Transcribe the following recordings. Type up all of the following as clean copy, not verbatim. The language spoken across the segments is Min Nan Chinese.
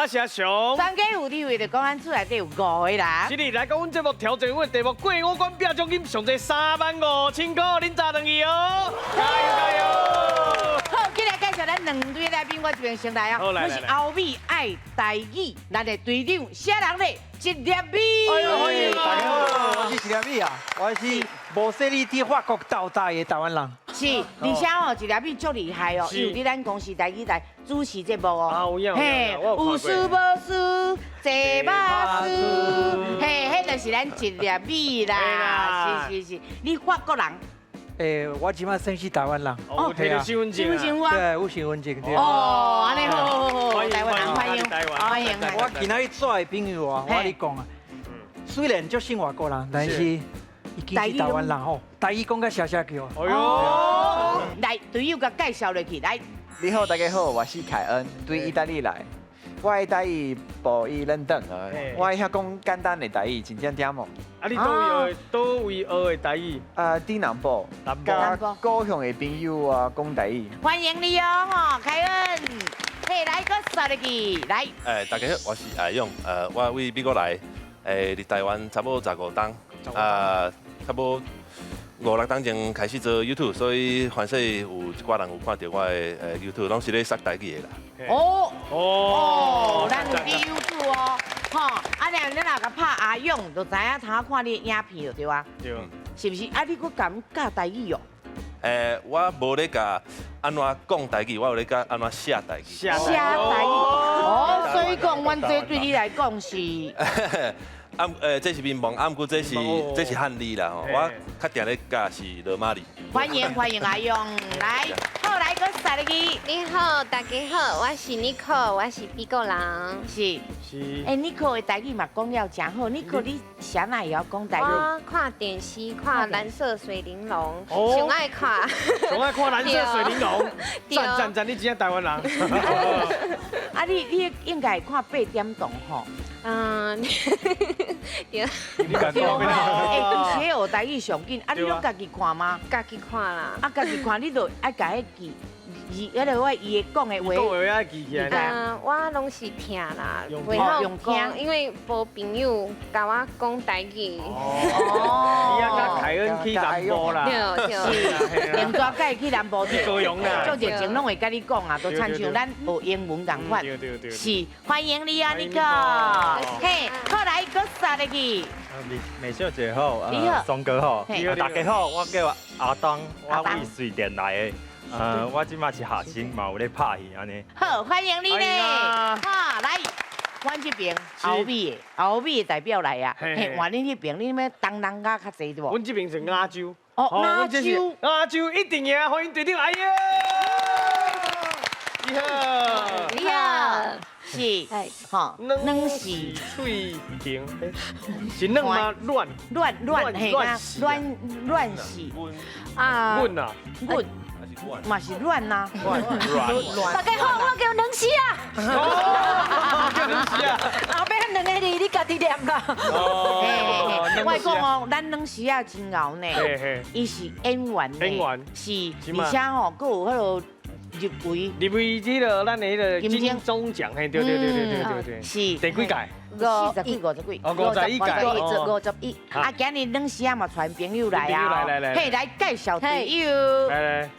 我是阿雄。全家有你為就講咱厝內底有五個人。是哩，來到阮節目挑戰阮的題目過五關拼獎金，上濟35,000塊，恁早轉去哦，加油加油！好，今日介紹咱兩位來賓，我這邊先來哦。好來我是歐美愛台語，咱的隊長啥人咧？一粒米。哎呦，歡迎大家好，啊！我是一粒米啊，我是無細膩佇法國鬥大的台灣人。是，而且哦，一粒米足厲害哦，伊有佇咱公視台語台主持節目哦。啊有影有影我有看過。有事無事坐巴士，嘿，彼就是咱一粒米啦。是是是，你法國人？我這擺算是台灣人。哦，提著身份證身份證啊？對，有身份證對。哦，按呢好好好，台灣人歡迎台灣歡迎。我今仔日帶的朋友啊，我跟你講啊，雖然足姓外國人，但是伊其實台灣人吼，台語講甲聲聲叫。哎喲，來，隊友共介紹落去，來。你好，大家好，我是凱恩，對意大利來。我的台語無伊認真，我會曉講簡單的台語，真正點哦。啊，你佗位學佗位學的台語？啊，佇南部，佮故鄉的朋友啊講台語。歡迎你哦，吼，凱恩，嘿，來閣煞入去，來。大家好，我是阿勇，我為美國來，佇台灣差不多15冬，啊，差不多五六冬前開始做 YouTube，所以凡勢有一寡人有看著我的YouTube，攏是咧說台語的啦。哦哦，咱有佇 YouTube 哦，吼，啊，你若共拍阿勇，就知影通看你的影片就對啊。對。是毋是？啊，你閣敢教台語哦？我無咧教按怎講台語，我有咧教按怎寫台語。寫台語。哦，所以講，阮這對你來講是。啊，這是民望，啊，毋過這是漢字啦吼，我較定咧教是羅馬字。歡迎歡迎阿勇，來，好來，閣煞入去。你好，大家好，我是 Nicole，我是美國人。是是。欸，Nicole 的台語嘛講了誠好，Nicole 你啥哪會曉講台語？我看電視看藍色水玲瓏，上愛看。上愛看藍色水玲瓏，讚讚讚！你真正台灣人。啊，你應該會看八點檔吼。嗯，對。你敢講？欸，其實學台語上緊，啊，你攏家己看嗎？家己看啦。啊，家己看，你就愛共彼記，字，彼个我伊會講的話。講話愛記起來。嗯，我攏是聽啦，袂曉講，因為無朋友共我講台語。哦。你啊，佮凱恩去南部啦。對對。連抓佮去南部去高雄啦。足熱情攏會佮你講啊，都親像咱學英文仝款。對對對。是，歡迎你啊，尼克。嘿，好來，閣煞入去。美秀姐好，你好，松哥好，大家好，我叫阿東，我為瑞典來的，我這馬是學生，嘛有咧拍戲按呢。好，歡迎你咧，哈，來，阮這邊歐美的，歐美的代表來啊，嘿，換恁彼邊，恁欲東南亞較濟對無？阮這邊是亞洲。哦，亞洲，亞洲一定贏，歡迎隊長阿英。你好，你好。是，吼，軟是喙甜，是軟嗎？軟，軟軟嘿啊，軟軟是啊，軟啊，軟，嘛是軟呐，軟軟。大家好，我叫軟絲啊，叫軟絲啊，後尾兩个字你家己念啦。哦，我講哦，咱軟絲仔真𠢕呢，伊是演員呢，演員是，而且吼，閣有彼个入圍，入圍這个咱的彼个金鐘獎，嘿，對對對對對對對，是第幾屆？ 50幾，50幾，哦，51屆，51。啊，今日軟絲仔嘛傳朋友來啊，來來來，嘿，來介紹隊友。來來。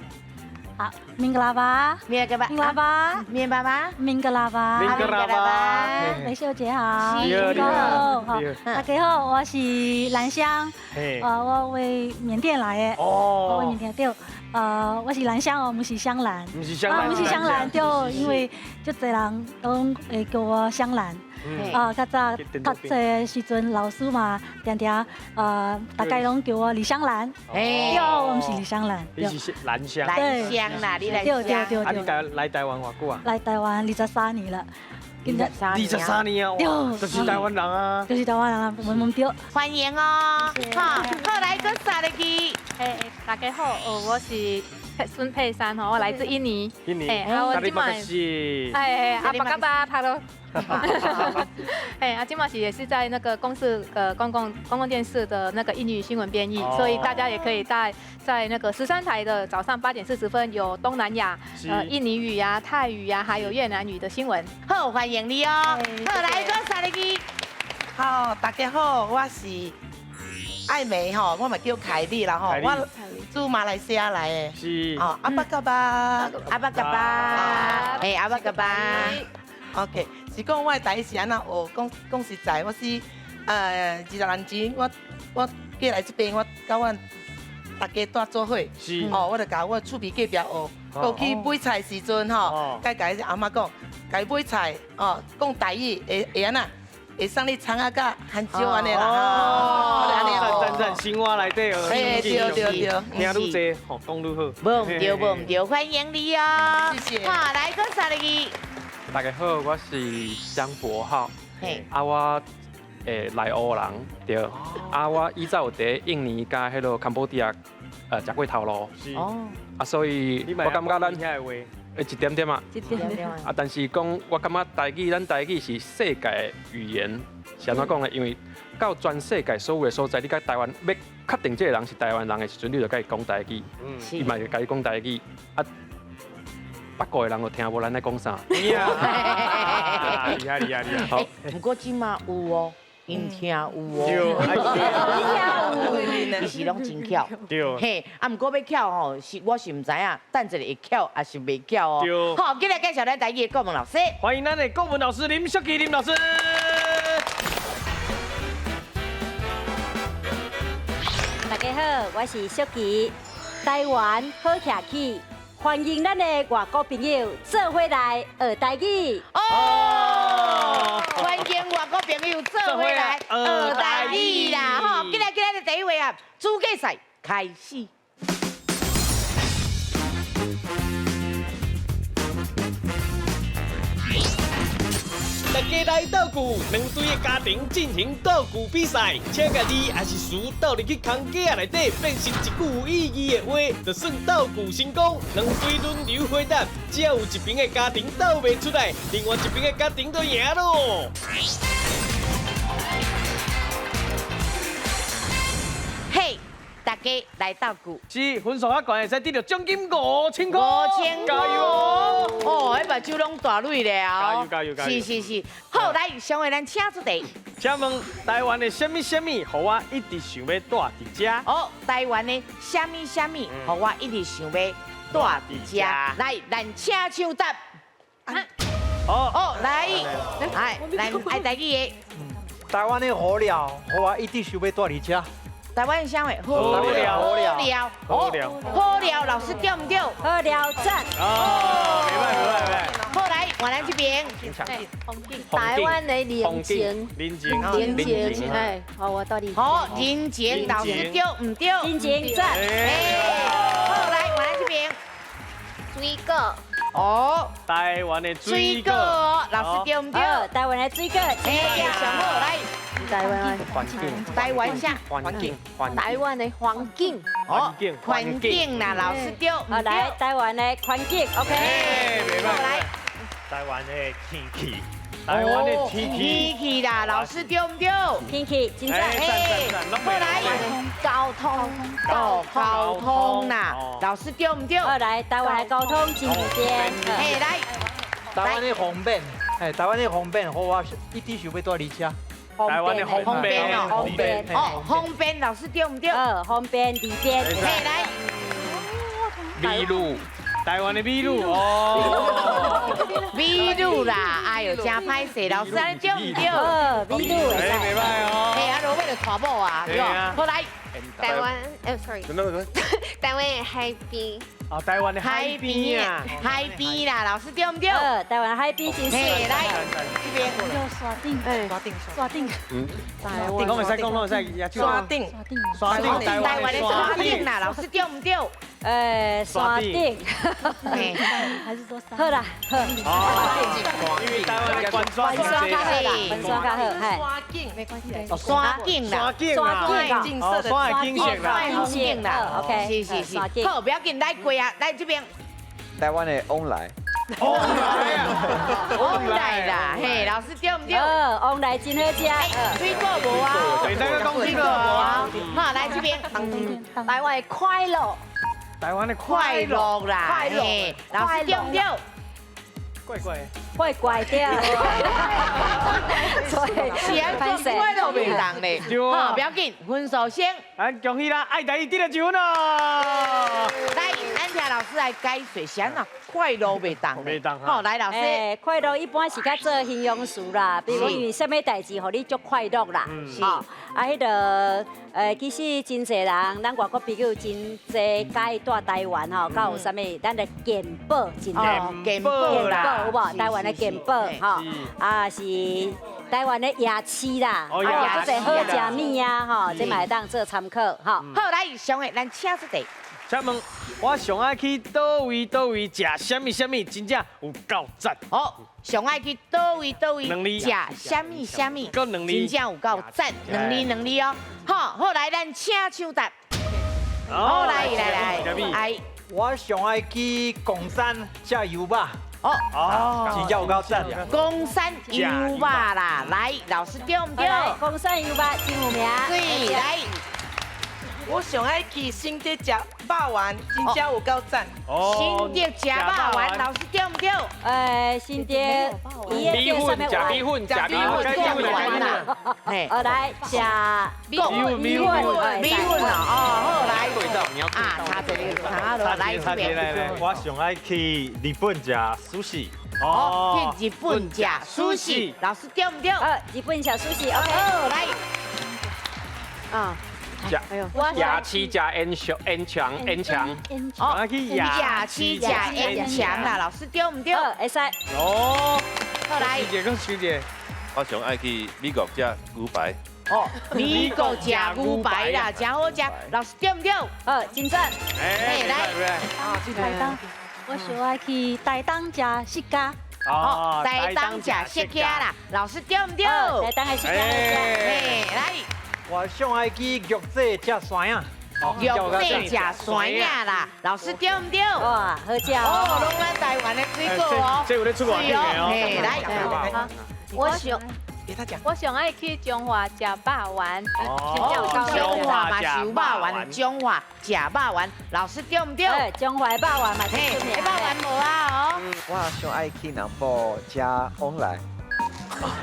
好， မင်္ဂလာပါ， မင်္ဂလာပါ， မင်္ဂလာပါ， မင်္ဂလာပါ， မင်္ဂလာပါ， မင်္ဂလာပါ，美秀姐好，你好，你好，好，大家好，我是蘭香，我為緬甸來的，我為緬甸對，我是蘭香哦，毋是香蘭，毋是香蘭，毋是香蘭對，因為足濟人攏會叫我香蘭。啊，較早讀冊的時陣，老師嘛，定定大家攏叫我李香蘭。對，我毋是李香蘭。你是蘭香。蘭香啦，你蘭香。對對對。啊，你來台灣偌久啊？來台灣23年了。 23年啊，就是台灣人啊。就是台灣人啊，無毋對。歡迎哦，好，好來，閣煞入去。大家好，我是孙佩珊吼，我來自印尼。印尼。啊，我這擺是。阿巴嘎巴帕咯。啊，這擺是也是在那個公視公共電視的那個印尼語新聞編譯，所以大家也可以在那個13台的早上8點40分有東南亞印尼語啊、泰語啊，還有越南語的新聞。好，歡迎你哦。好，來，閣三個字。好，大家好，我是艾美吼，我嘛叫凱麗啦吼，我住馬來西亞來的。是。哦，阿巴嘎巴，阿巴嘎巴，阿巴嘎巴。 OK，是講我的台語是按怎學？講講實在，我是20年前我過來這邊，我佮阮大家住做伙。是。哦，我就共我厝邊隔壁學。過去買菜時陣吼，佮共彼阿嬤講，共伊買菜哦，講台語會按怎？會送你蔥仔佮番椒按呢啦。哦，讚讚讚，生活內底哦。嘿，對對對，聽愈濟，吼，講愈好。無毋對，無毋對，歡迎你哦。謝謝。好，來，閣三個字。大家好，我是江博浩。啊，我內湖人，對。啊，我以前有佇印尼佮彼个 Cambodia 食過頭路。是。啊，所以我感覺咱一點點啊。一點點。啊，但是講我感覺台語，咱台語是世界語言，是按怎講呢？因為到全世界所有的所在，你佮台灣欲確定這個人是台灣人的時陣，你就共伊講台語，伊嘛會共你講台語。啊。北國的人就聽無咱咧講啥。厲害厲害厲害。好，毋過這馬有哦，𪜶聽有哦。聽有，其實攏真巧。對。嘿，啊，毋過欲巧吼，是我是毋知影，等一下會巧抑是袂巧哦。對。好，今日介紹咱台語的國文老師。歡迎咱的國文老師林淑琪林老師。大家好，我是淑琪，台灣好客氣。歡迎咱的外國朋友做伙來學台語。哦，歡迎外國朋友做伙來學台語啦！吼，今日今日的第一位啊，主計賽開始。大家來鬥句，兩隊的家庭進行鬥句比賽，請共字抑是詞鬥入去空格仔內底，變成一句有意義的話，就算鬥句成功。兩隊輪流回答，只要有一邊的家庭鬥袂出來，另外一邊的家庭就贏咯。嘿，大家來鬥句。是分數較懸，會使得著獎金5000塊。5000塊。加油哦！哦，彼目睭攏大蕊了。加油加油加油！是是是，好，來，上位咱請出題。請問台灣的啥物啥物，予我一直想欲蹛佇遮？哦，台灣的啥物啥物，予我一直想欲蹛佇遮？來，咱請搶答。好。哦，來，來，咱愛台語的。台灣的好料，予我一直想欲蹛佇遮。台灣啥話？好料，好料，好料，好料，老師對毋對？好料讚。哦，袂歹袂歹袂歹。好，來，換咱這邊。台灣的人情，人情，人情，哎，好，我到底。好，人情，老師對毋對？人情讚。好，來，換咱這邊。水果。哦，台灣的水果，老師對毋對？台灣的水果，哎，上好，來。台灣環境，台灣啥？環境，台灣的環境，環境，環境啦，老師對。好，來台灣的環境，OK。來，台灣的天氣，台灣的天氣，天氣啦，老師對毋對？天氣真讚。好，來，交通，交通啦，老師對毋對？好，來台灣的交通真方便。嘿，來，台灣的方便，哎，台灣的方便，予我一直想欲蹛佇遮。台灣的方便哦，方便哦，方便，老師對毋對？方便，利便。嘿，來，美女，台灣的美女哦，美女啦，哎呦，真歹勢，老師按呢對毋對？美女會使。袂歹哦。嘿，啊，落尾就娶某啊，對無？好來，台灣，哎，sorry，台灣的海邊。哦，台灣的海邊啊，海邊啦，老師對毋對？台灣海邊真水。來，這邊。山頂，山頂，山頂。台灣。講會使講，講會使。山頂，山頂，台灣的山頂啦，老師對毋對？山頂。還是說山？好啦，好。因為台灣的關山較好啦，關山較好，山景沒關係。山景啦，山景啦，山景色啦，山景啦，OK，是是是。好，不要緊，來過啊，來這邊。台灣的往來。往來啊，往來啦，嘿，老師對毋對？往來真好食。水果無啊？水果無啊？好，來這邊。台灣的快樂。台灣的快樂啦，快樂，老師對毋對？怪怪，怪怪的。是啊，做快樂袂當咧。好，不要緊，分數先。咱恭喜啦，愛台語得了一分咯。來，咱請老師來解說，是按怎快樂袂當？袂當。好，來老師。快樂一般是較做形容詞啦，比如因為啥物代誌，予你足快樂啦。是。啊，彼个其實真濟人，咱外國朋友真濟，佮詣台灣吼，佮有啥物？咱的健保真好，健保啦，有無？台灣的健保吼，啊是台灣的夜市啦，啊，足濟好食物啊，吼，這嘛會當做參考，吼。好，來，上個咱請出題。請問，我上愛去佗位佗位食啥物啥物，真正有夠讚。好，上愛去佗位佗位食啥物啥物，真正有夠讚，兩字兩字哦。好，好來，咱請搶答。好，來來來，來。我上愛去岡山食油肉。哦，真正有夠讚。岡山油肉啦，來，老師對毋對？岡山油肉真有名。對，來。我上愛去新竹食肉圓，真正有夠讚。新竹食肉圓，老師對毋對？新竹，米粉，食米粉，食米粉，食米粉啦。哦，來食米粉，米粉，米粉啊！哦，好來。啊，差一个，差來這邊。我上愛去日本食壽司。哦，去日本食壽司，老師對毋對？日本食壽司，OK。好，來。啊。夜市食烟肠，烟肠，烟肠。哦，夜市食烟肠啦，老师对毋对？会使。哦，好来。师姐跟师姐，我上爱去美國食牛排。哦，美國食牛排啦，真好食。老師對毋對？好，真讚。哎，來。台東，我上愛去台東食釋迦。哦，台東食釋迦啦，老師對毋對？台東的釋迦好食。嘿，來。我上愛去玉井食山仔，玉井食山仔啦，老師對毋對？哇，好食哦！攏咱台灣的水果哦，這有咧出外景的哦。嘿，來，我上，我上愛去彰化食肉圓。彰化嘛是有肉圓，彰化食肉圓，老師對毋對？彰化肉圓嘛真出名。肉圓無啊哦。我上愛去南部食往來。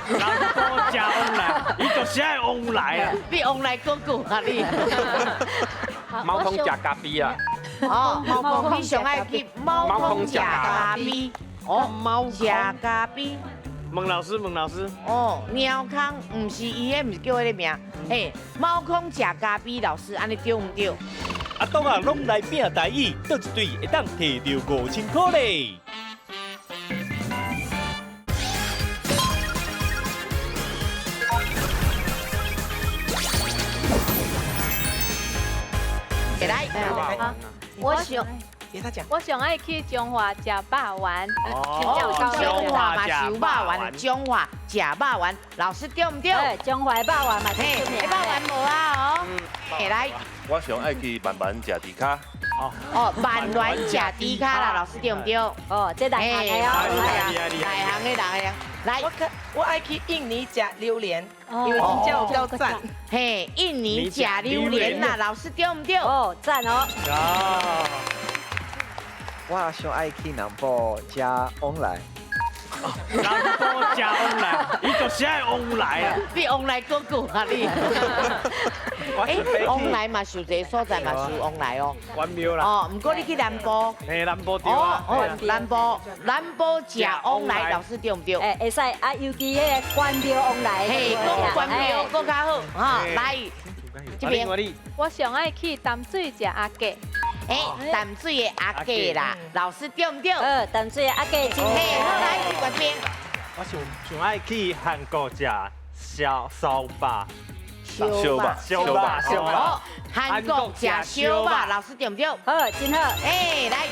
南部食往來，伊就是愛往來啊！你往來哥哥啊你？貓空食咖啡啊！哦，貓空，你上愛去貓空食咖啡？哦，貓食咖啡。孟老師，孟老師。哦，貓空，毋是伊，彼毋是叫彼個名。嘿，貓空食咖啡，老師按呢對毋對？阿東啊，攏來拼台語，佗一隊會當提著5000箍咧？來，我上，我上愛去彰化食肉圓。彰化嘛是有肉圓，彰化食肉圓，老師對毋對？彰化肉圓嘛真出名。肉圓無啊哦。來，我上愛去萬巒食豬跤。哦，萬巒食豬跤啦，老師對毋對？哦，這內行的哦，內行的內行。來，我愛去印尼食榴蓮，因為真正有夠讚。嘿，印尼食榴蓮啦，老師對毋對？哦，讚哦。我上愛去南部食往來。南部食往來，伊就是愛往來啊！你往來哥哥啊你？哎，往來嘛是有一個所在嘛是有往來哦。關廟啦。哦，毋過你去南部。嘿，南部對啊。哦，南部，南部食往來，老師對毋對？哎，會使啊，尤其彼個關廟往來。嘿，講關廟閣較好，哈，來，這邊。我上愛去淡水食阿粿。哎，淡水的阿姐啦，老師對毋對？淡水的阿姐真好。好，來這邊。我上上愛去韓國食燒燒肉。燒肉，燒肉，燒肉。韓國食燒肉，老師對毋對？好，真好。哎，來，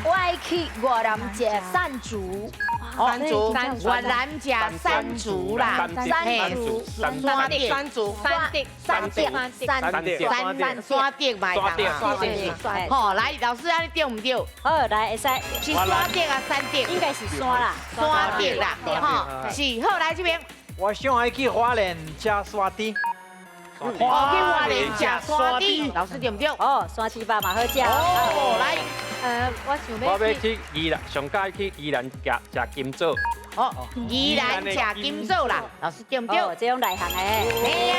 我愛去越南食山竹。山竹，越南食山竹啦，山竹，山竹，山竹，山竹，山竹，山竹，山竹嘛會當啊。好，來，老師按呢對毋對？好，來會使。是山竹啊，山竹？應該是山啦，山竹啦，吼，是。好，來這邊。我上愛去花蓮食沙豬。哦，去花蓮食山豬，老師對毋對？哦，山豬肉嘛好食。哦，來。我想我欲去宜蘭，上喜去宜蘭食食金棗。哦，宜蘭食金棗啦，老師對毋對？這種內行的。嘿啊。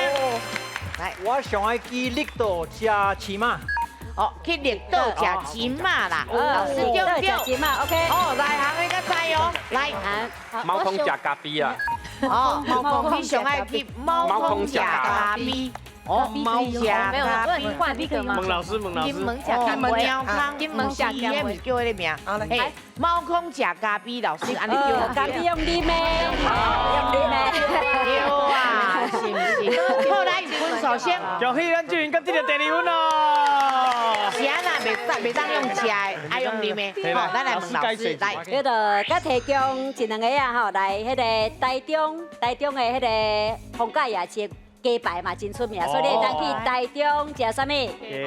來，我上愛去綠島食翅仔。哦，去綠島食金仔啦，老師對毋對？食金仔，OK。哦，內行的較知哦。來，貓空食咖啡啊。哦，貓空，你上愛去貓空食咖啡。哦，貓食咖啡，換一個嗎？孟老師，孟老師，金門食咖啡，金門食咖啡，毋是叫彼个名。嘿，貓空食咖啡，老師按呢叫。咖啡用啉的，用啉的。對啊，是毋是？好，來，分數先。恭喜咱志云佮得著第二分咯。是按怎袂當用食的，愛用啉的。好，咱來問老師來。彼個佮提供一兩个啊吼，來彼个台中，台中的彼个逢甲夜市。雞排嘛真出名，所以你會當去台中食啥物？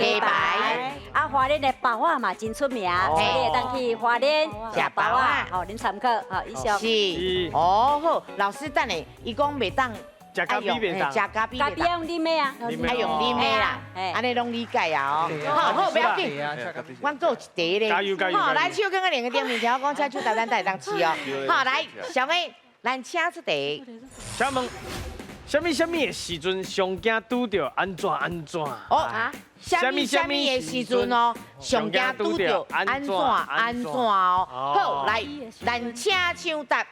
雞排。啊，花蓮的包仔嘛真出名，所以你會當去花蓮食包仔。好，恁參考。好，以上。是。哦，好，老師等下，伊講袂當食咖啡袂當，食咖啡。咖啡用啉的啊？愛用啉的啦，按呢攏理解啊哦。好好，不要緊，阮閣有一題咧。加油加油！好，來，手剛剛兩个點面前，我講請手答咱才會當試哦。好，來，小妹，咱請出題。請問。啥物啥物的時陣上驚拄著按怎按怎？哦，啥物啥物的時陣哦，上驚拄著按怎按怎哦。好，來，咱請搶答。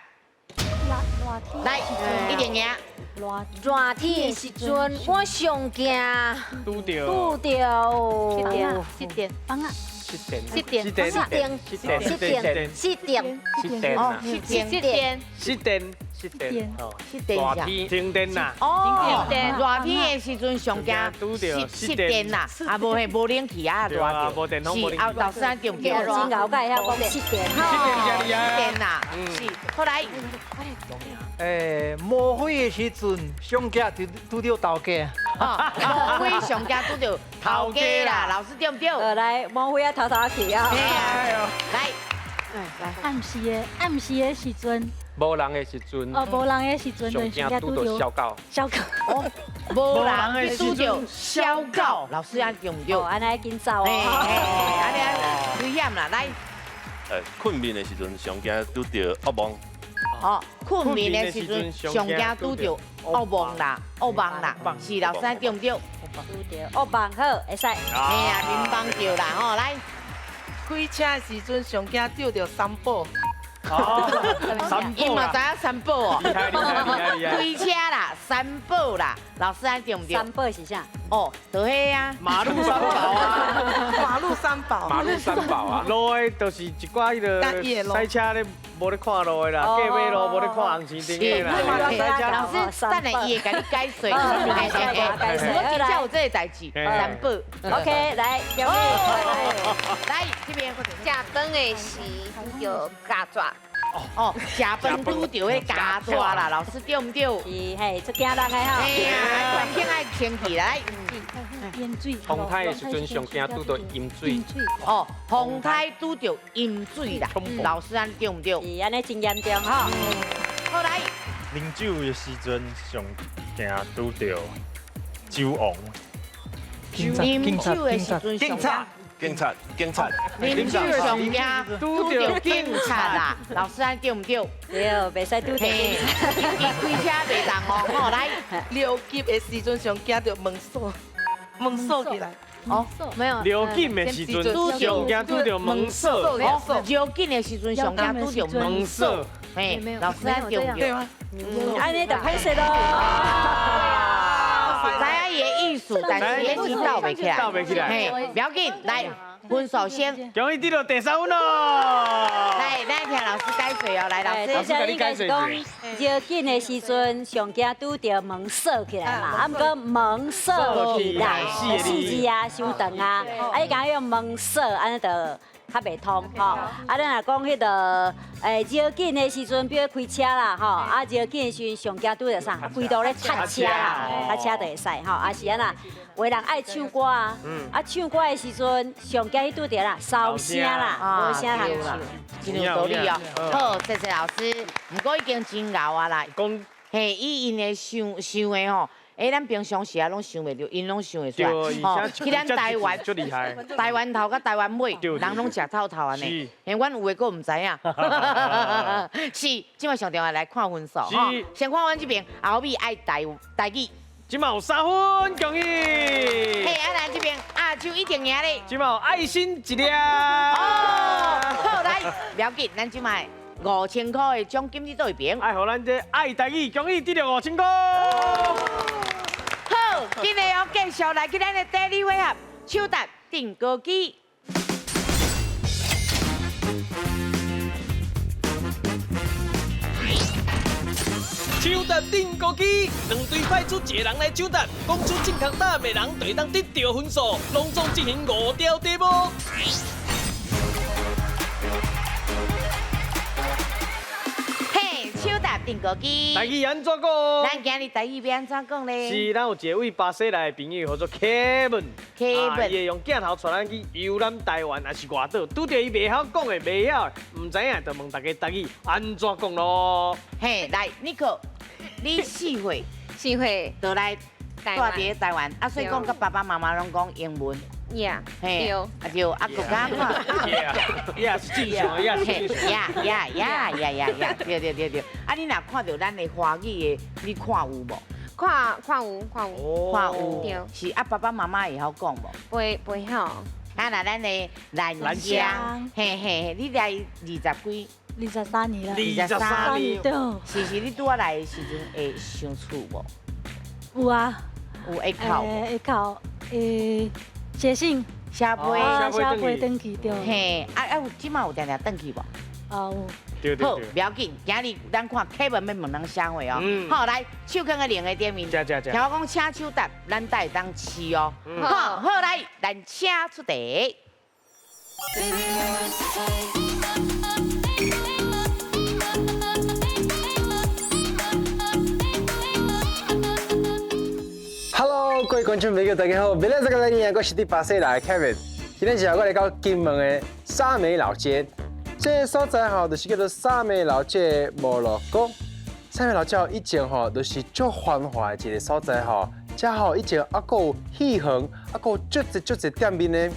來，一定贏。熱天的時陣，我上驚拄著拄著七點，七點，七點，七點，七點，七點，七點，七點，七點，七點。失電，失電熱天停電啦。哦，熱天的時陣上驚失電啦，啊無嘿無冷氣啊熱著。無電風，是啊，老師按對毋對？真𠢕，才會曉講失電。失電真厲害。失電啦，是。後來，無火的時陣上驚就拄著頭家。哦，無火上驚拄著頭家啦，老師對毋對？來，無火啊，偷偷去啊。來，來。暗時的暗時的時陣。無人的時陣，哦，無人的時陣，上驚拄著小狗。小狗，無人的時陣拄著小狗，老師按呢對毋對？按呢緊走哦，按呢危險啦，來。睏眠的時陣上驚拄著噩夢。哦，睏眠的時陣上驚拄著噩夢啦，噩夢啦，是老師對毋對？拄著噩夢好，會使。嘿啊，眠夢著啦，吼，來。開車的時陣上驚拄著三寶。哦，伊嘛知影三寶哦，開車啦，三寶啦，老師按呢對毋對？三寶是啥？哦，就彼啊，馬路三寶啊，馬路三寶，馬路三寶啊，路的就是一寡彼个賽車咧，無咧看路的啦，過馬路無咧看紅線燈的啦。老師，等下伊會共你解說，我真正有這个代誌，三寶。 OK，來，來這邊食飯的時就咬紙。哦，食飯拄著彼膠紙啦，老師對毋對？是嘿，足驚人的吼。嘿啊，環境愛清氣來。淹水。風颱的時陣上驚拄著淹水。哦，風颱拄著淹水啦，老師按呢對毋對？是按呢真嚴重吼。好來。啉酒的時陣上驚拄著酒王。啉酒的時陣上驚。警察，警察，啉酒上驚拄著警察啦，老師按呢對毋對？對，袂使拄著警察。開車袂當哦，好來。尿急的時陣上驚著門鎖，門鎖起來。哦，沒有。尿急的時陣上驚拄著門鎖。哦，尿急的時陣上驚拄著門鎖。嘿，老師按呢對毋對？按呢就歹勢囉。知影伊的意思，但是彼是鬥袂起來。鬥袂起來。嘿，不要緊，來。分數先。恭喜得到第三分咯！來，咱聽老師解說哦，來老師。老師應該是講，繞緊的時陣，上驚拄著門鎖起來嘛，啊，毋過門鎖起來，四字啊，傷長啊，啊，你敢用門鎖，按呢就較袂通吼。啊，咱若講彼个，繞緊的時陣，比如開車啦，吼，啊，繞緊的時陣上驚拄著啥？規路咧塞車啦，塞車就會使吼，啊是按怎？有的人愛唱歌啊，啊唱歌的時陣上驚去拄著啦，哨聲啦，無聲通唱，真有道理哦。好，謝謝老師。毋過已經真𠢕啊啦，嘿，以𪜶的想想的吼，咱平常時啊攏想袂著，𪜶攏想會出來。吼，去咱台灣，台灣頭佮台灣尾，人攏食透透按呢。嘿，阮有的閣毋知影。是，這擺上重要來看分數吼。先看阮這邊，後尾愛台語。這擺有3分，恭喜！嘿，啊，咱這邊亞洲一定贏咧。這擺有愛心一粒。哦，好來，不要緊，咱這擺5000塊的獎金佇佗一邊？愛予咱這愛台語，恭喜得著5000塊。好，今日哦繼續來去咱的第二回合，搶答定高機。搶答定高機，兩隊派出一個人來搶答，講出正確答案的人就會當得著分數，攏總進行5條題目。嘿，搶答定高機。台語按怎講？咱今日台語欲按怎講咧？是，咱有一個位巴西來的朋友，叫做 Kevin。 Kevin。伊會用鏡頭帶咱去遊覽台灣，抑是外島，拄著伊袂曉講的、袂曉的，毋知影就問大家台語按怎講咯。嘿，來，尼克。你4歲，4歲就來住佇台灣，啊，所以講佮爸爸媽媽攏講英文。 Yeah，對，啊對，啊，閣較看。 Yeah，是正常，yeah 是正常。 Yeah yeah yeah yeah yeah，對對對對。啊，你若看著咱的華語的，你看有無？看有，看有。看有。對。是啊，爸爸媽媽會曉講無？袂曉。啊，那咱的蘭香，嘿嘿，你來20幾？ 23年啦。23年。對。是，你拄仔來的時陣會想厝無？有啊。有會哭無？會哭，會寫信。寫批。寫批轉去對。嘿，啊啊有，這馬有定定轉去無？啊有。對對。好，不要緊，今日咱看 Kevin 欲問咱啥話哦。好，來，手囥佇鈴的頂面。聽我講，請手答，咱才會當試哦。好，好來，咱請出題。 Hello，各位觀眾朋友，大家好！明天這個來年，我是佇巴西來的 Kevin。今天是我來到金門的沙美老街，這個所在吼，就是叫做沙美老街摩洛哥。沙美老街以前吼，就是足繁華的一個所在吼，遮吼以前猶閣有戲園，猶閣有足濟足濟店面呢。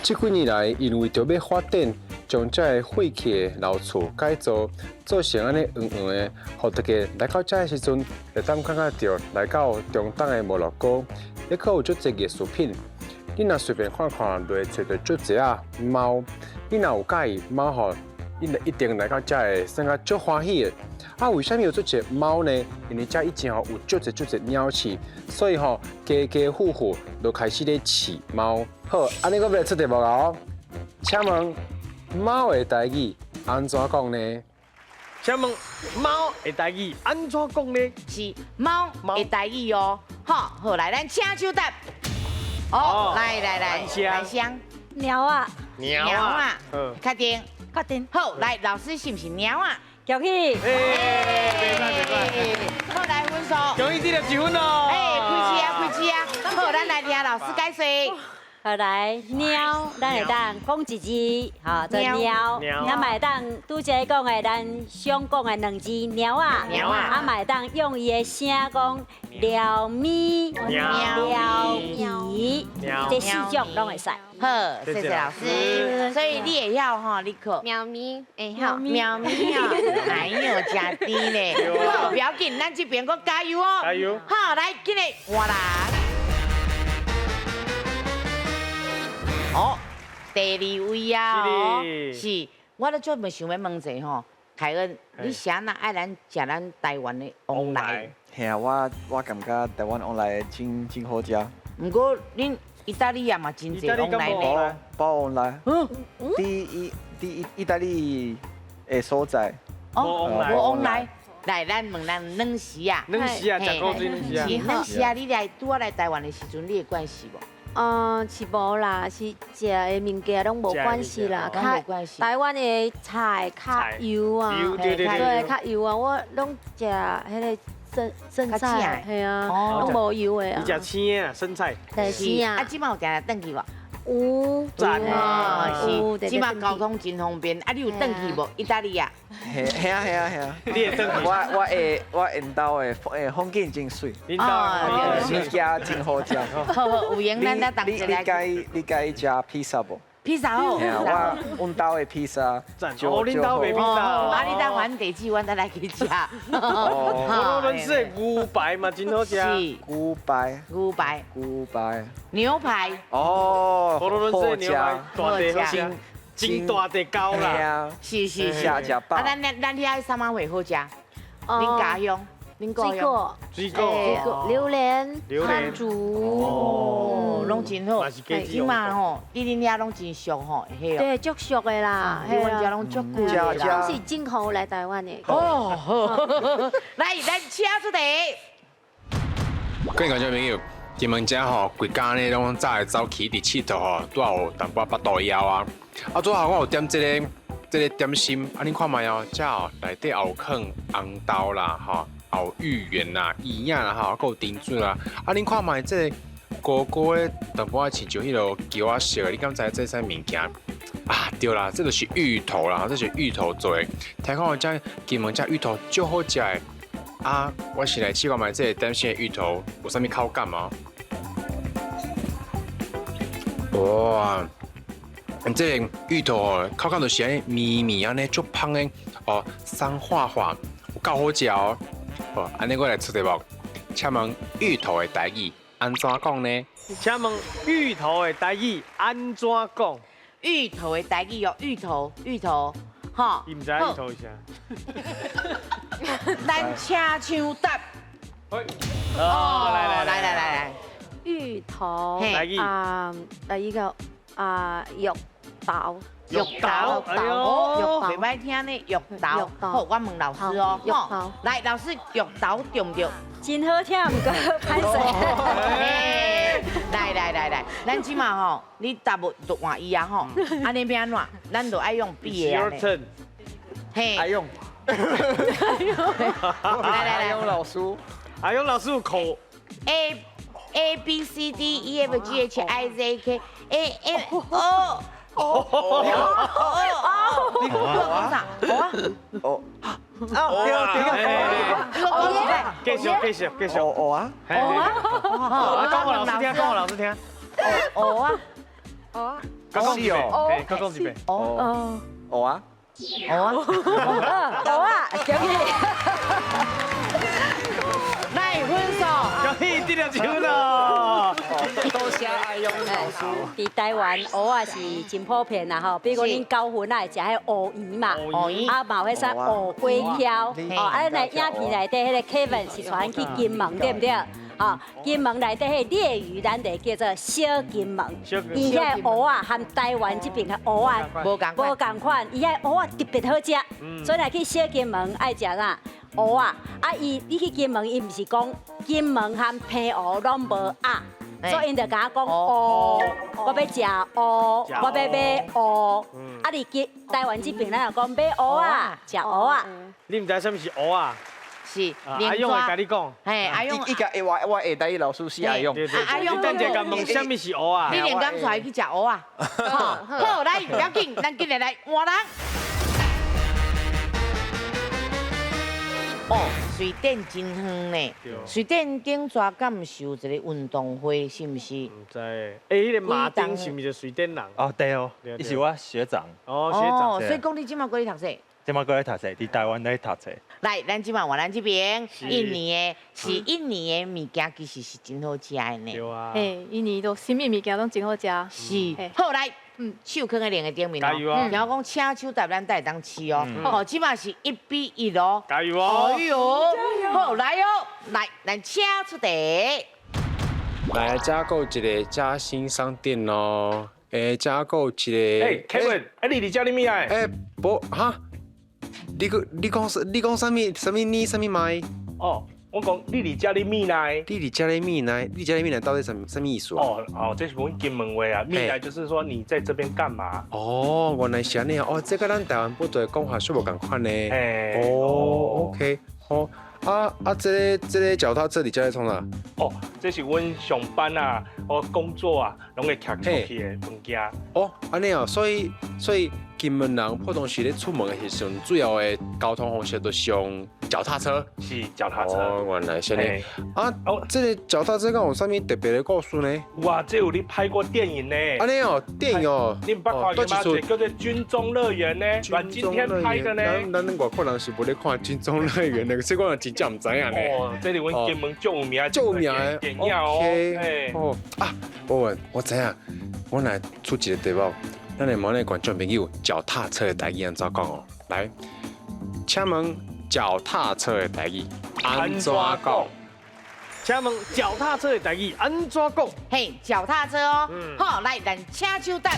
這幾年來，因為著欲發展，將這个廢棄的老厝改造，做成按呢黃黃的，予大家來到遮的時陣，會當感覺著來到中東的摩洛哥，抑閣有足濟藝術品。你若隨便看看，就會揣著足濟仔貓。你若有佮意貓吼，你一定來到遮會算較足歡喜的。啊，為啥物有足濟貓呢？因為遮以前吼有足濟足濟鳥鼠，所以吼家家戶戶都開始咧飼貓。好，按呢我欲來出題目囉。請問貓的台語按怎講呢？請問貓的台語按怎講呢？是貓的台語哦。好，好來，咱請手答。哦，來來來，蘭香。貓啊。貓啊。確定。確定。好，來，老師是毋是貓啊？恭喜！哎，袂歹。好，來分數。恭喜得著1分咯。哎，開始啊，開始啊。好，咱來聽老師解說。好來，貓，咱會當講一字，吼，做貓。咱嘛會當拄才講的，咱想講的兩字貓仔。貓仔。啊，嘛會當用伊的聲講喵咪、喵咪，這四種攏會使。好，謝謝老師。所以你會曉吼，你可。喵咪會曉。喵咪哦，哎喲，誠甜咧。好，不要緊，咱這邊閣加油哦。加油。好，來，今日換人。哦，第二位啊，是，我咧專門想欲問者吼，凱恩，你啥人愛咱食咱台灣的旺來？嘿啊，我感覺台灣旺來真好食。毋過恁意大利也嘛真濟往來呢。無往來。嗯。佇意意大利的所在。哦，無往來。來，咱問咱軟絲啊。軟絲啊，食古錐軟絲啊。是軟絲啊，你來拄仔來台灣的時陣，你會慣勢無？是無啦，是食的物件攏無關係啦，較台灣的菜較油啊，對，較油啊，我攏食彼个生生菜，係啊，攏無油的啊。你食青的生菜？對，是啊。啊，這馬有定定轉去無？有，讚啊！是，這馬交通真方便。啊，你有轉去無？意大利啊？係啊係啊係啊！你會轉去？我會，我緣投的風景真媠，物件真好食。好好，有閒咱來同齊來。你佮意食披薩無？披薩好。我阮兜的披薩。哦，恁兜賣披薩。啊，你等阮地址，阮再來去食。佛羅倫斯的牛排嘛真好食。是。牛排。牛排。牛排。牛排。哦。佛羅倫斯的牛排大塊好食，真大塊厚啦。是是是。食食飽。啊，咱遐啥物貨好食？恁家鄉。水果、水果、榴蓮、番薯，哦，攏真好。這馬吼，佇恁遐攏真俗吼，嘿哦。對，足俗的啦，佇阮遮攏足貴的啦。攏是進口來台灣的。哦，好，來，咱請出題。各位觀眾朋友，金門遮吼，規工呢攏早會走去佇𨑨迌吼，拄仔有淡薄仔腹肚枵啊。啊，拄好我有點這個點心，啊，恁看覓哦，遮哦內底也有放紅豆啦，吼。有芋圓啦、圓仔啦，吼，閣有珍珠啦。啊，恁看覓這個高高的淡薄仔親像彼落球仔色的，你敢知這啥物件？啊，對啦，這就是芋頭啦，這是芋頭做的。聽講這金門這芋頭足好食的。啊，我先來試看覓這個點心的芋頭有啥物口感嗎？哇，這個芋頭哦，口感就是按呢綿綿按呢，足芳的哦，鬆化化，有夠好食哦。好，按呢我來出題目，請問芋頭的台語按怎講呢？請問芋頭的台語按怎講？芋頭的台語哦，芋頭，芋頭，吼。伊毋知芋頭是啥？咱請搶答。哦，來來來來來。芋頭啊，來一個啊，玉豆。玉豆，哎呦，袂歹聽呢，玉豆。好，我問老師哦，玉豆，來，老師，玉豆對毋對？真好聽，毋過歹勢。來來來來，咱這馬吼，你答無就換伊啊吼，按呢欲按怎？咱就愛用比的啊。嘿。阿勇。來來來，阿勇老師，阿勇老師有口。 A A B C D E F G H I J K A M O。哦哦哦！你講啥？哦哦哦，對對繼續繼續繼續。哦啊！哦啊！講予老師聽，講予老師聽。哦啊！哦啊！講一遍，閣講一遍。哦哦啊！哦啊！哦啊！恭喜！來分數，恭喜得了一分咯！多謝阿勇老師。佇台灣蚵仔是真普遍啦吼，比如講恁九份仔會食彼芋圓嘛，啊嘛有彼啥芋粿條，哦，啊咱的影片內底彼个 Kevin 是帶咱去金門對毋對？吼，金門內底彼个鯉魚，咱就叫做小金門。伊遐蚵仔和台灣這邊的蚵仔無仝無仝款，伊遐蚵仔特別好食，所以若去小金門愛食啥？蚵仔，啊伊你去金門，伊毋是講金門和澎湖攏無仔，所以𪜶就共我講蚵，我欲食蚵，我欲買蚵。啊，佇金台灣這邊咱就講買蚵仔，食蚵仔。你毋知啥物是蚵仔？是，阿勇會共你講。嘿，阿勇。伊共我下台語老師是阿勇。阿勇，你等下共問啥物是蚵仔？你連敢帶去食蚵仔？好，來，不要緊，咱緊來來換人。哦，瑞典真遠呢。瑞典頂逝敢毋是有一个運動會，是毋是？毋知。欸，彼个馬丁是毋是瑞典人？哦，對哦，伊是我學長。哦，學長。所以講你這馬閣咧讀冊？這馬閣咧讀冊，佇台灣咧讀冊。來，咱這馬換咱這邊，印尼的，是印尼的物件其實是真好食的呢。對啊。嘿，印尼都啥物物件攏真好食。是。好，來。手囥佇兩个頂面哦，然後講請手搭咱才會當試哦。哦，這馬是1比1哦。加油哦！哎喲，好來哦，來，咱請出題。来，遮阁有一个嘉兴商店哦。哎，遮阁有一个。欸，Kevin，哎，你伫遮咧物啊？欸，无哈？你阁你讲啥物？啥物你啥物麦？哦，我讲你伫遮咧物呢？你伫遮咧物呢？你遮咧物呢？到底啥物意思啊？哦哦，这是阮金门话啊，物呢就是说你在这边干嘛？哦，原来是按呢哦，这佮咱台湾本地的讲法煞无仝款呢。哦，OK，好。啊啊！這個腳踏車佇遮咧創啥？哦，這是阮上班啊，我工作啊，攏會騎出去的物件。哦，按呢哦，所以金門人普通時咧出門的時陣，主要的交通方式都是用腳踏車。是腳踏車。哦，原來是按呢。啊，這個腳踏車敢有啥物特別的故事呢？哇，這有咧拍過電影呢。按呢哦，電影哦。你毋捌看過嗎？這個叫做《軍中樂園》呢，阮經天拍的呢。咱外國人是無咧看《軍中樂園》的，所以我真正毋知影呢。哦，這是阮金門足有名足有名的電影哦。哦啊，我知影，我來出一個題目，咱來問咱觀眾朋友，腳踏車的台語按怎講哦？來，請問腳踏車的台語按怎講？請問腳踏車的台語按怎講？嘿，腳踏車哦。好，來，咱請手答。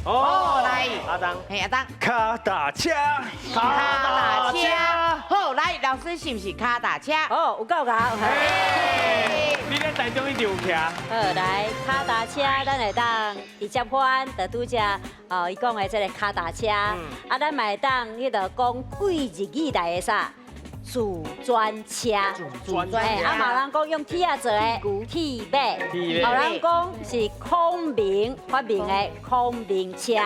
哦，來，阿當，嘿，阿當，跤踏車，跤踏車，好，來，老師是毋是跤踏車？哦，有夠𠢕。你咧台中一定有騎。好，來，跤踏車，咱會當直接翻，就拄才哦，伊講的這個跤踏車，啊，咱嘛會當彼個講對日語來的啥？自轉車，自轉車，啊，嘛有人講用鐵仔做的鐵馬，有人講是孔明發明的孔明車，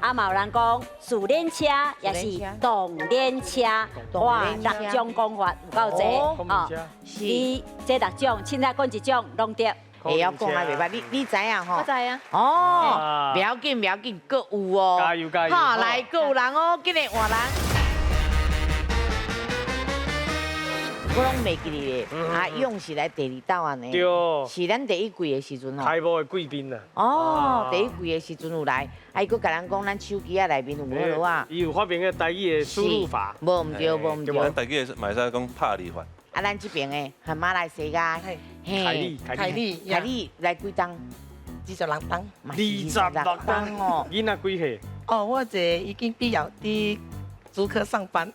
啊，嘛有人講自輪車，也是動輪車，哇，六種講法有夠濟，哦，你這六種，凊彩講一種攏對。會曉講啊，袂歹，你知影吼？我知啊。哦，不要緊，不要緊，閣有哦。加油加油！好，來，閣有人哦，緊來換人。我攏袂記得咧，啊，勇是來第二鬥按呢，是咱第一季的時陣吼。開幕的貴賓啊。哦，第一季的時陣有來，啊，伊閣共咱講咱手機仔內面有無落啊？伊有發明個台語的輸入法。無毋對，無毋對。咱台語嘛會使講拍字法。啊，咱這邊的係馬來西亞，凱利，凱利，凱利來幾冬？26冬。26冬哦。囡仔幾歲？哦，我一個已經畢業佇竹科上班。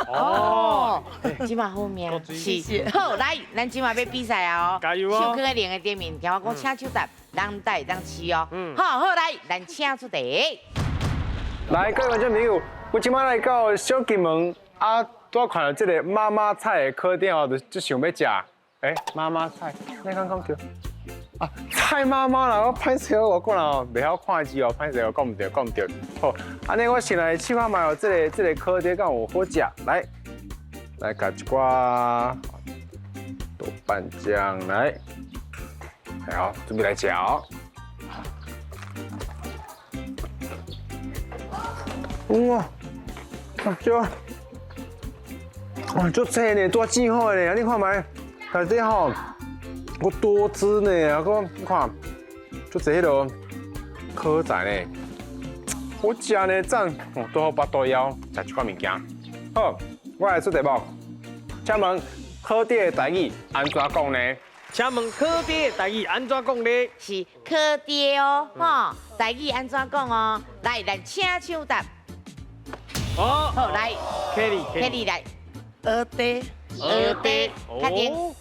哦，這馬好命，是。好，來，咱這馬欲比賽啊哦。加油哦！手囥佇鈴的頂面，聽我講，請手答，人帶當試哦。好好來，咱請出題。來，各位觀眾朋友，我這馬來到小金門啊，拄看到這個媽媽菜的烤店哦，就想欲食。欸，媽媽菜，你剛講對。啊，蔡媽媽啦，我歹勢我講啦，袂曉看字哦，歹勢我講毋對，講毋對。好，按呢我先來試看覓哦，這個烤碟敢有好食？來，來共一寡豆瓣醬來，好，準備來食哦。哇，啊，這，哇，足濟呢，多真好呢，你看覓，內底吼。閣多汁呢，啊，閣你看，足濟彼个烤仔呢，好食呢，讚，哦，拄好腹肚枵，食一寡物件。好，我來出題目，請問烤碟的台語按怎講呢？請問烤碟的台語按怎講呢？是烤碟哦，吼，台語按怎講哦？來，咱請手答。哦，好，來，Kelly，Kelly 來，蚵嗲，蚵嗲，確定。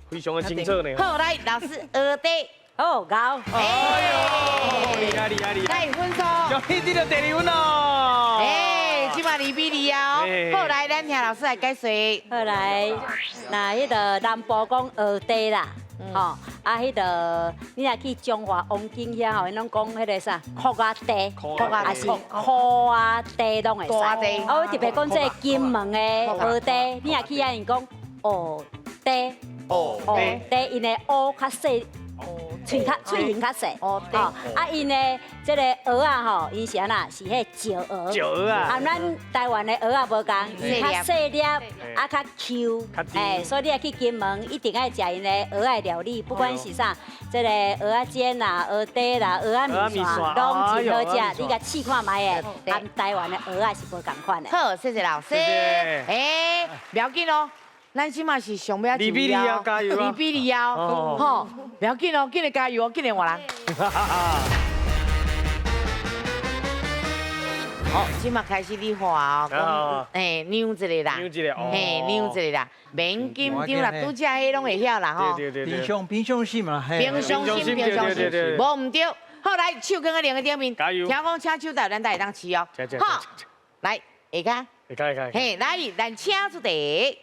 非常的清楚呢。好，來，老師，蚵嗲，好，𠢕。哎呦，厲害厲害厲害！來分數，恭喜得到第二分咯。哎，這馬2比2啊！好，來，咱聽老師來解說。好來，那彼個南部講蚵嗲啦，吼，啊，彼個你若去彰化王景遐吼，𪜶攏講彼個啥，箍仔嗲，還是箍仔嗲攏會使。啊，我特別講這個金門的蚵嗲，你若去遐𪜶講蚵嗲。哦，嗲，𪜶的烏較細，喙較喙形較細，哦，啊，𪜶的這個蚵仔吼，𪜶是按怎？是彼石蚵。石蚵仔。啊，咱台灣的蚵仔無仝，伊較細粒，啊較 Q，哎，所以你若去金門，一定愛食𪜶的蚵仔料理，不管是啥，這個蚵仔煎啦、蚵嗲啦、蚵仔麵線，攏真好食。你共試看覓的，和台灣的蚵仔是無仝款的。好，謝謝老師。欸，不要緊哦。咱這馬是上尾仔2比2啊，加油啊！ 2比2啊，吼，不要緊哦，緊來加油哦，緊來換人。好，這馬開始你畫哦，講，哎，扭一個啦，扭一個，嘿，扭一個啦，免緊張啦，拄則彼攏會曉啦，吼。對對對。平常心嘛，平常心，平常心，無毋對。好，來手放在兩个頂面，聽講請手台，咱才會當試哦。好，來下跤。下跤下跤。嘿，來，咱請出題。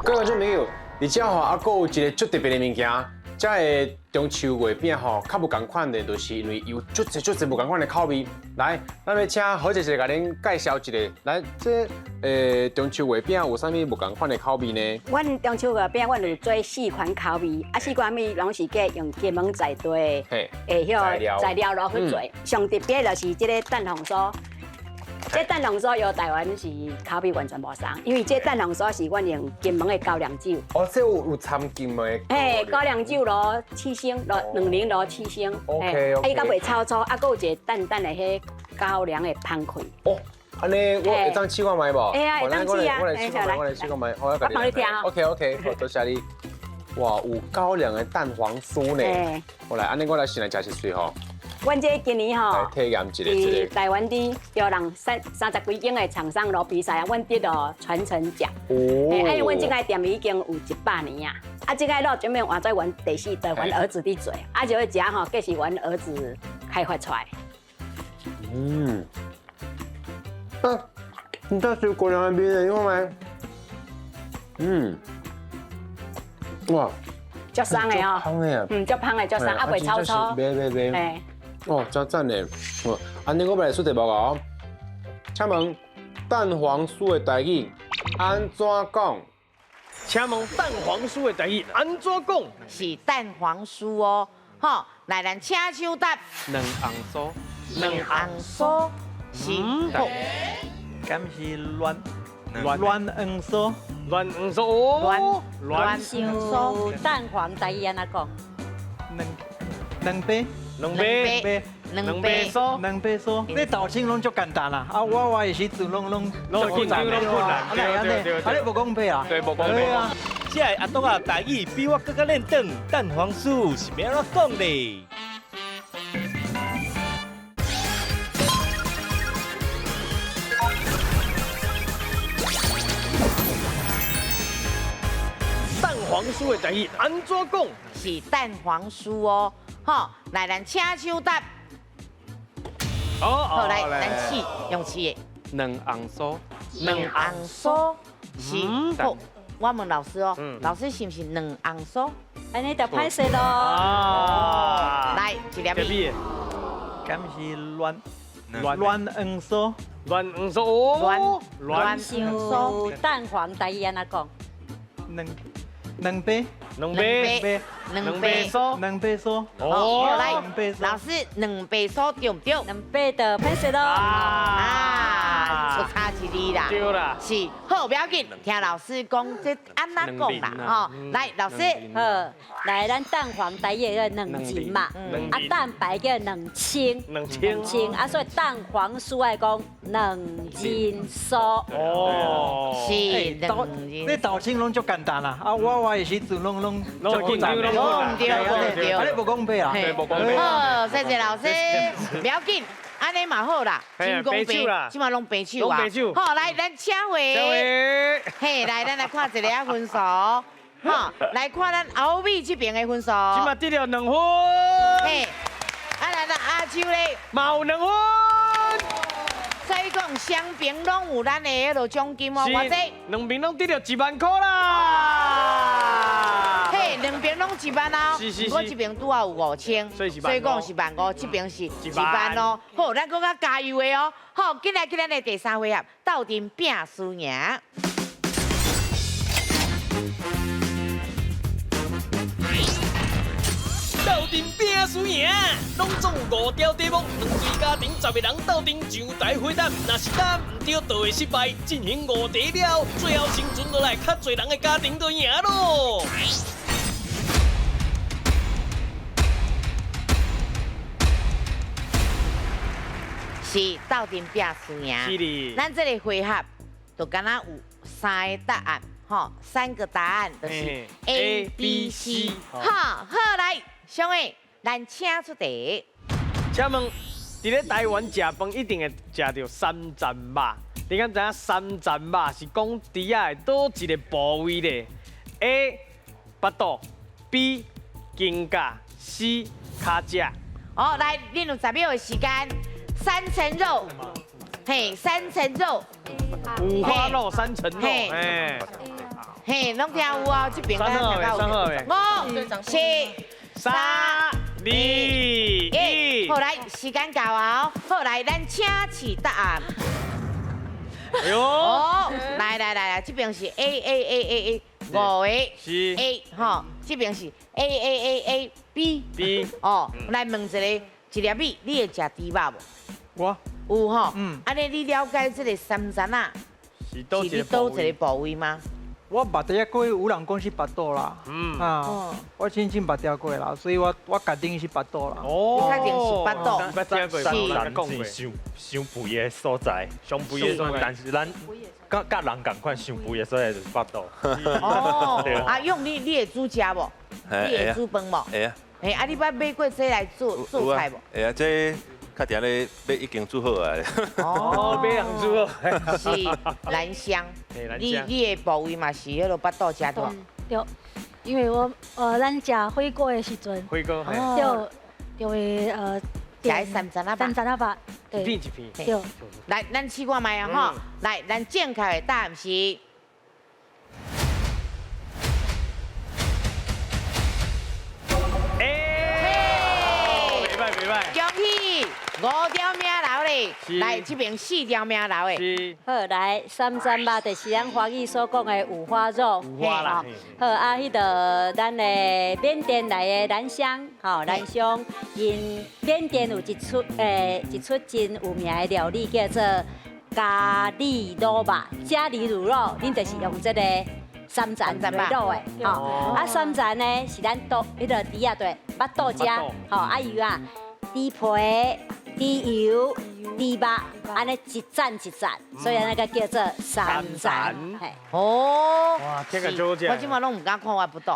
各位觀眾朋友，而且吼，還閣有一個足特別的物件，這个中秋月餅吼，較無仝款的，就是因為有足濟足濟無仝款的口味。來，咱欲請何姐姐共恁介紹一下。來，這中秋月餅有啥物無仝款的口味呢？阮中秋月餅，阮有做四款口味，啊，四款味攏是計用金門在地的彼材料落去做。上特別就是這个蛋黃酥。這蛋黃酥佇台灣是口味完全無仝，因為這蛋黃酥是阮用金門的高粱酒。哦，這有摻金門的。嘿，高粱酒落七星，落2零落7星。 OK OK。啊，伊閣袂臭臭，啊，閣有一个淡淡的彼高粱的香氣。哦，按呢我會當試看覓無？會啊，會當試啊。我來試看覓，我來試看覓。我幫你聽啊。 OK OK，好，多謝你。哇，有高粱的蛋黃酥呢。我來，按呢我來先來食一喙吼。阮這今年吼，體驗一下，佇台灣佇招人30幾間的廠商來比賽啊，阮得到傳承獎。哦。啊，因為阮這間店已經有100年啊，啊，這個路準備換做阮第四代，阮兒子佇做，啊，這個食吼，計是阮兒子開發出來。嗯。啊，你這是高粱的味的，你看覓？嗯。哇。足鬆的哦。香的。嗯，足香的，足鬆，啊，袂臭臭。袂袂袂。哦，真讚的！哦，按呢我欲來出題目哦。請問蛋黃酥的台語按怎講？請問蛋黃酥的台語按怎講？是蛋黃酥哦，好，來咱請手答。卵紅酥。卵紅酥是。敢是卵卵黃酥？卵黃酥哦。卵酥。蛋黃台語按怎講？兩杯。兩杯，兩杯酥，兩杯酥。你豆清攏足簡單啦，啊，我的時陣攏攏攏緊張，攏困難。對對對，啊，你無講白啊？對，無講白。啊。這個阿東啊，台語比我閣較練轉，蛋黃酥是欲按怎講咧？蛋黃酥的台語按怎講？是蛋黃酥哦。好，來咱請手答。好，來咱試用試的。卵紅酥。卵紅酥是。好，我問老師哦，老師是毋是卵紅酥？按呢就歹勢咯。來，一粒米。敢是卵卵黃酥？卵黃酥哦。卵黃酥。蛋黃台語按怎講？兩杯。兩杯，兩杯酥，兩杯酥。哦，來，老師，兩杯酥對毋對？兩杯就歹勢咯。啊，出差一字啦。對啦。是，好，不要緊，聽老師講這按怎講啦，吼。來，老師，好，來，咱蛋黃台語叫卵仁嘛，啊，蛋白叫卵清，卵清，啊，所以蛋黃酥愛講卵仁酥。哦，是卵仁。你豆清攏足簡單啦，啊，我的時陣攏攏。攏緊張，攏困難。對對，啊，你無講白啊？對，無講白。好，謝謝老師，不要緊，按呢嘛好啦，真公平，這馬攏平手啊。好，來，咱請回。嘿，來，咱來看一下分數。好，來看咱後尾這邊的分數。這馬得了2分。嘿，啊，咱阿秋咧，嘛有2分。所以講，雙邊攏有咱的彼个獎金哦，偌濟？兩邊攏得著1萬塊啦。嘿，兩邊攏1萬哦，我這邊拄好有5000，所以講是15000，這邊是1萬哦。好，咱閣較加油的哦。好，緊來去咱的第三回合，鬥陣拼輸贏。鬥陣拼輸贏，攏總有5條題目，兩對家庭10個人鬥陣上台回答，若是答毋對，就會失敗。進行5題了，最後生存落來較濟人的家庭就贏咯。是鬥陣拼輸贏。是的。咱這個回合就敢若有3個答案，吼，吼，三个答案就是 A、B、C。好，好来，上位，咱请出题。请问，伫咧台湾食饭一定会食著三层肉，你敢知影三层肉是讲猪仔的佗一个部位咧？A. 腹肚，B. 肩胛，C. 跤脊。哦，来，恁有10秒的时间，三层肉，嘿，三层肉，五花肉三层肉，哎，嘿，拢听有啊，这边敢听到有。5、4、3、2、1，好来，时间到啊！好来，咱请示答案。哎呦，哦，来来来来，这边是 A A A A A 5个是 A 吼，这边是 A A A A B B 哦，来问一个一粒米，你会食猪肉无？我有吼，按呢你了解这个三层仔是佗一个部位吗？我捌听过有人讲是腹肚啦，啊，我真正捌听过啦，所以我确定是腹肚啦。哦，你确定是腹肚？捌听过，是伤伤肥的所在，伤肥的所在。但是咱佮人仝款，伤肥的所在就是腹肚。哦，啊，勇你会煮食无？你会煮饭无？会啊。嘿，啊，你捌买过这来做做菜无？会啊，这较定咧买已经煮好啊。哦，买人煮好。是兰香，你的部位嘛是彼个腹肚食对？对，因为我咱食火锅的时阵，火锅，对，就会食三层仔肉，三层仔肉，一片一片。对，来，咱试看觅啊吼，来，咱正确的答案是。哎，袂歹袂歹。恭喜5条命留咧，来这边4条命留的。好，来三层肉就是咱华语所讲的五花肉。五花啦。好啊，彼个咱的缅甸来的兰香，吼兰香，𪜶缅甸有一出一出真有名的料理叫做咖喱卤肉，咖喱卤肉，恁就是用这个三层来卤的，吼。啊，三层呢是咱肚彼个猪仔对，腹肚食，吼啊油啊，猪皮、猪油、猪肉，按呢一层一层，所以那个叫做三层。哦，哇，这个就我这马拢毋敢看我腹肚。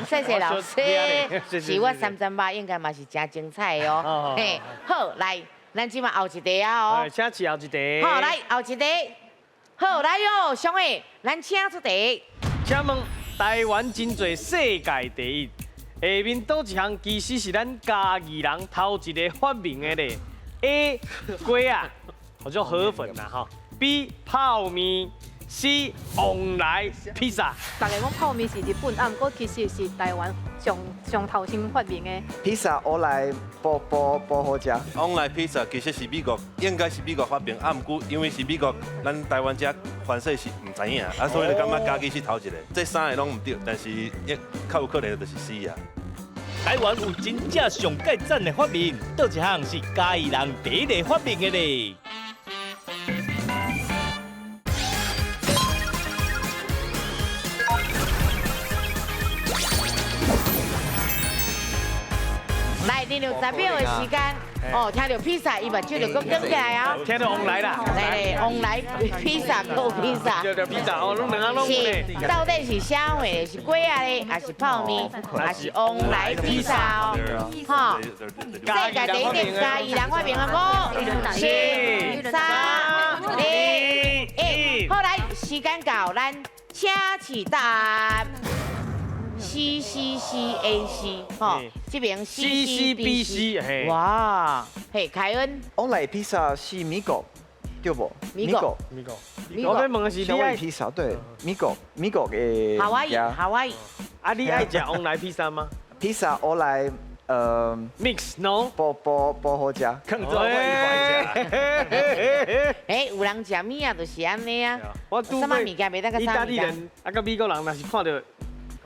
谢谢老师，是我三层肉应该嘛是真精彩的哦。嘿，好，来，咱这马后一题啊哦。请试后一题。好，来后一题。好，来哟，上位，咱请出题。请问台湾真济世界第一，下面佗一项其实是咱嘉义人头一个发明的咧？A. 粿仔，或者河粉啦吼。B. 泡面。C. 旺来披萨。大家讲泡面是日本，啊，毋过其实是台湾上上头先发明的。披萨乌来无好食。旺来披萨其实是美国，应该是美国发明，啊，毋过因为是美国，咱台湾遮凡势是毋知影，啊，所以就感觉家己是头一个。这三个拢毋对，但是较有可能就是 C 啊。台湾有真正上盖赞的发明，佗一项是嘉义人第一个发明的咧？来，你有10秒的时间哦，听到披萨，伊目睭就阁转起来啊！听到旺来啦，来来，旺来披萨，够披萨。对对，披萨哦，拢两个拢是，到底是啥货？是粿仔咧，还是泡面，还是旺来披萨哦？哈，世界第一个嘉义人发明的5、4、3、2、1，好来，时间到，咱请示答案。C C C A C，吼，这边 C C B C，哇，嘿，凯恩，旺来披萨是美国，对不？美国，美国，我欲问的是你爱披萨，对，美国，美国的。夏威夷，夏威夷。啊，你爱食旺来披萨吗？披萨旺来，mix no，不好食。更做我爱食。哎，有人食物啊，就是按呢啊。我啥物物件袂当佮意大利人啊，佮美国人若是看著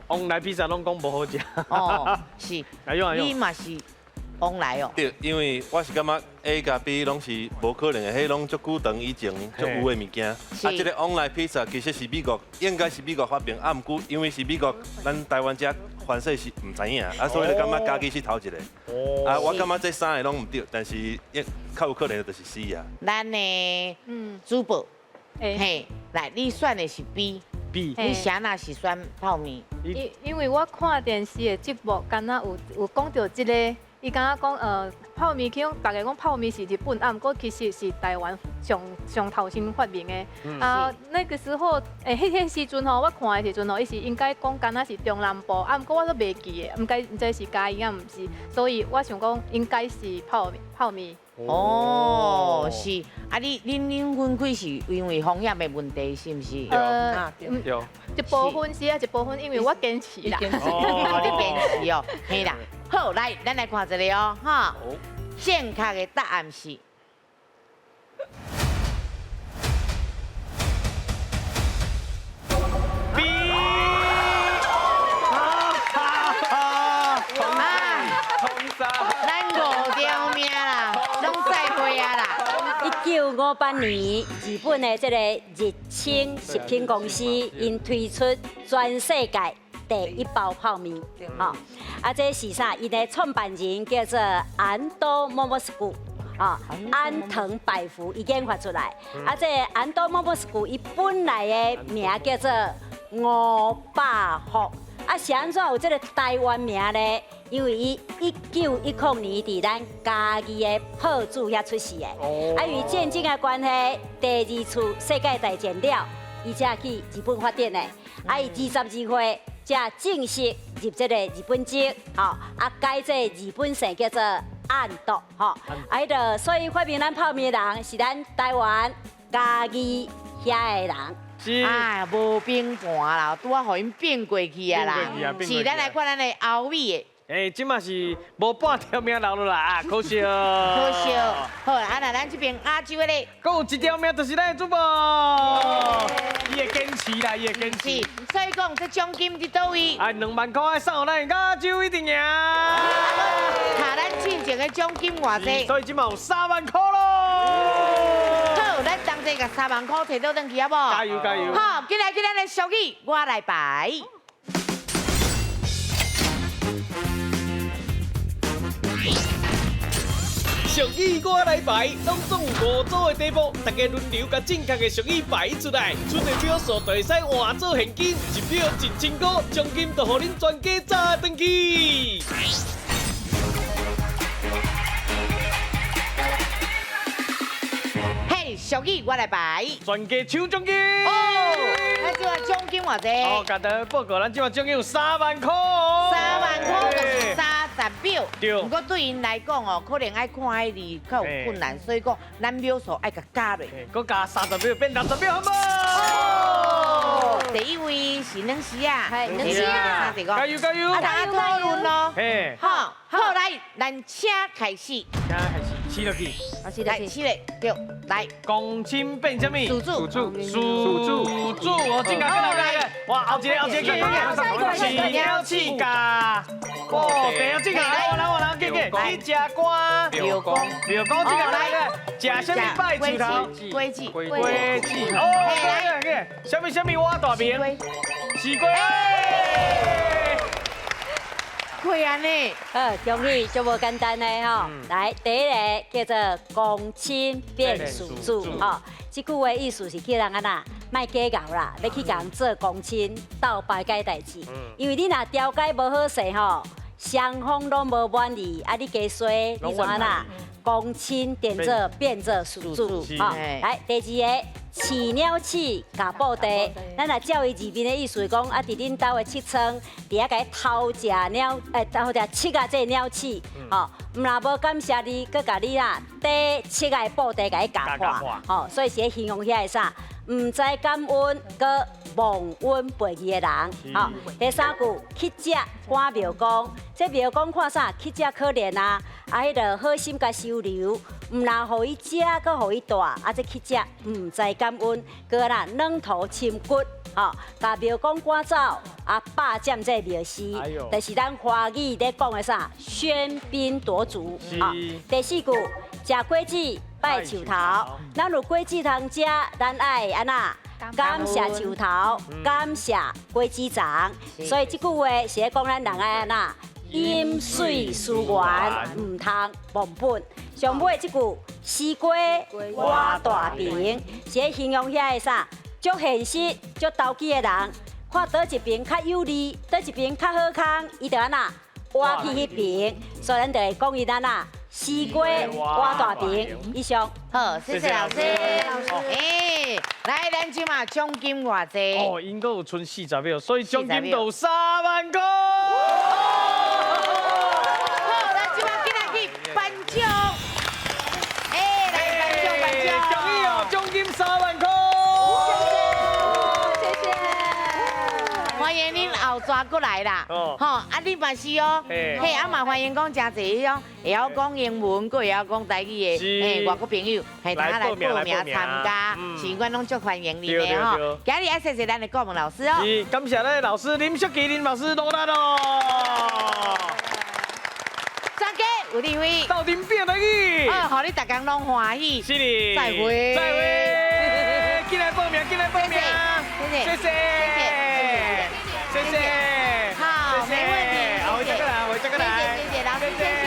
旺来披萨拢讲无好食。哦，是。你嘛是旺来哦。对，因为我是感觉 A 佮 B 拢是无可能的，彼拢足久长以前足有的物件。啊，这个旺来披萨其实是美国，应该是美国发明，啊，毋过因为是美国，咱台湾遮凡势是毋知影，啊，所以就感觉家己是头一个。啊，我感觉这三个拢毋对，但是较有可能就是 C 啊。咱的主播，嘿，来，你选的是 B。B。你啥若是选泡面？因为我看电视的节目，敢若有讲到这个，伊敢若讲泡面，去大家讲泡面是日本，啊，毋过其实是台湾上上头先发明的。啊，那个时候，彼个时阵吼，我看的时阵吼，伊是应该讲敢若是中南部，啊，毋过我都袂记得，毋知是嘉义啊，毋是，所以我想讲应该是泡面泡面。哦，是啊，你恁分开是因为风险的问题，是毋是？对。一部分是啊，一部分因为我坚持啦。你坚持哦，嘿啦。好，来，咱来看一个哦，哈。正确的答案是。 B。啊！咱五条命啦，拢再会啊啦。1958年，日本的这个日清食品公司𪜶推出全世界第一包泡面，吼，啊，这是啥？𪜶的创办人叫做安多莫莫斯古，啊，安藤百福伊研发出来。啊，这安多莫莫斯古伊本来的名叫做吴百福。啊，是按怎有这个台湾名呢？因为伊1910年伫咱嘉义的朴子遐出世的。啊，因为战争的关系，第二次世界大战了，伊才去日本发展的。啊，伊22岁才正式入这个日本籍，吼，啊，改这日本姓叫做安多，吼。啊，彼个所以发明咱泡面的人是咱台湾嘉义遐的人。啊，无平盘啦，拄仔予𪜶变过去啊啦。是，咱来看咱的后尾的。哎，这嘛是无半条命留落来啊，可惜。可惜。好，啊，那咱这边亚洲的咧，阁有一条命，就是咱的主播。伊会坚持啦，伊会坚持。所以讲，这奖金伫佗位？啊，2万块爱送予咱亚洲一定赢。下咱进前的奖金偌济？所以这嘛有3万块咯。好，咱同齐共3万块提倒转去，好无？加油加油！好，进来进来，咱的俗语，我来排。俗语我来排，拢总有5组的题目，大家轮流共正确的俗语排出来，出的秒数就会使换做现金，1秒1000块，奖金就予恁全家炸转去。嘿，俗语我来排，全家抢奖金。哦，咱这摆奖金偌济？哦，共大家报告，咱这摆奖金有3万块哦。3万块就是30秒。对。不过对𪜶来讲哦，可能爱看彼字较有困难，所以讲咱秒数爱共加落。阁加30秒变60秒，好无？哦。第一位是软丝啊，软丝啊，加油加油！啊，大家讨论咯。嘿。好，好来，咱请开始。请开始，试落去。来，试咧，对，来。公亲变啥物？事主。事主。事主，哦，这个来来，哇，后一个，后一个，给给给，饲鸟鼠咬。哦，对啊，这个来，来，我来，给给，去食瓜。庙公。庙公，这个来来，食啥物拜树头？果子。果子。哦，来来，啥物啥物挖大饼？西瓜。会安呢？恭喜，就无简单的吼。来，第一个叫做公亲变事主，吼。这句话意思是叫人按怎，莫计较啦，欲去共人做公亲，斗排解代志。因为你若调解无好势吼，双方拢无满意，啊，你加衰，你怎按怎？公亲变做变做事主，吼。来，第二个。饲鸟鼠咬布袋，咱若照伊字面的意思讲，啊，伫恁兜的拭窗，伫遐共伊偷食鸟，偷食拭仔这个鸟鼠，吼，毋若无感谢你，阁共你啦，底拭仔的布袋共伊咬破，吼，所以是咧形容遐个啥？毋知感恩，阁忘恩背义的人，吼。第三句，乞食赶庙公，这庙公看啥？乞食可怜啊，啊，彼个好心共收留。毋若予伊食，阁予伊带，啊！这乞食毋知感恩，阁啦软土深骨，吼，共庙公赶走，啊，霸占这庙司，就是咱华语咧讲的啥？喧宾夺主。啊，第四句，食果子拜树头，咱有果子通食，咱爱按怎？感谢树头，感谢果子长。所以这句话是咧讲咱人爱按怎？饮水思源，毋通忘本。上尾这句西瓜挖大饼，是咧形容遐个啥？足现实、足足投機的人，看佗一爿較有利，佗一爿較好康，伊就按怎倚去彼爿，所以咱就會講伊按怎西瓜倚大爿。以上。好，謝謝老師。欸，來，咱這馬獎金偌濟？哦，𪜶閣有賰40秒，所以獎金就有3萬塊。好，咱這馬緊來去頒獎。欸，來頒獎頒獎。恭喜哦，獎金3萬塊。謝謝。歡迎恁後逝過來啦，吼，啊你嘛是哦，嘿，啊嘛歡迎講誠濟彼種會曉講英文，閣會曉講台語的，嘿，外國朋友，嘿，大家來報名參加，是阮攏足歡迎恁的吼。今日愛謝謝咱的顧問老師哦，是，感謝咱的老師林淑琪林老師努力哦。專家有智慧，鬥陣變台語，哦，予你逐工攏歡喜。是的，再會，再會，進來報名，進來報名，謝謝，謝謝，謝謝，好，沒問題，好，回這個來，回這個來，謝謝，謝謝老師，謝謝。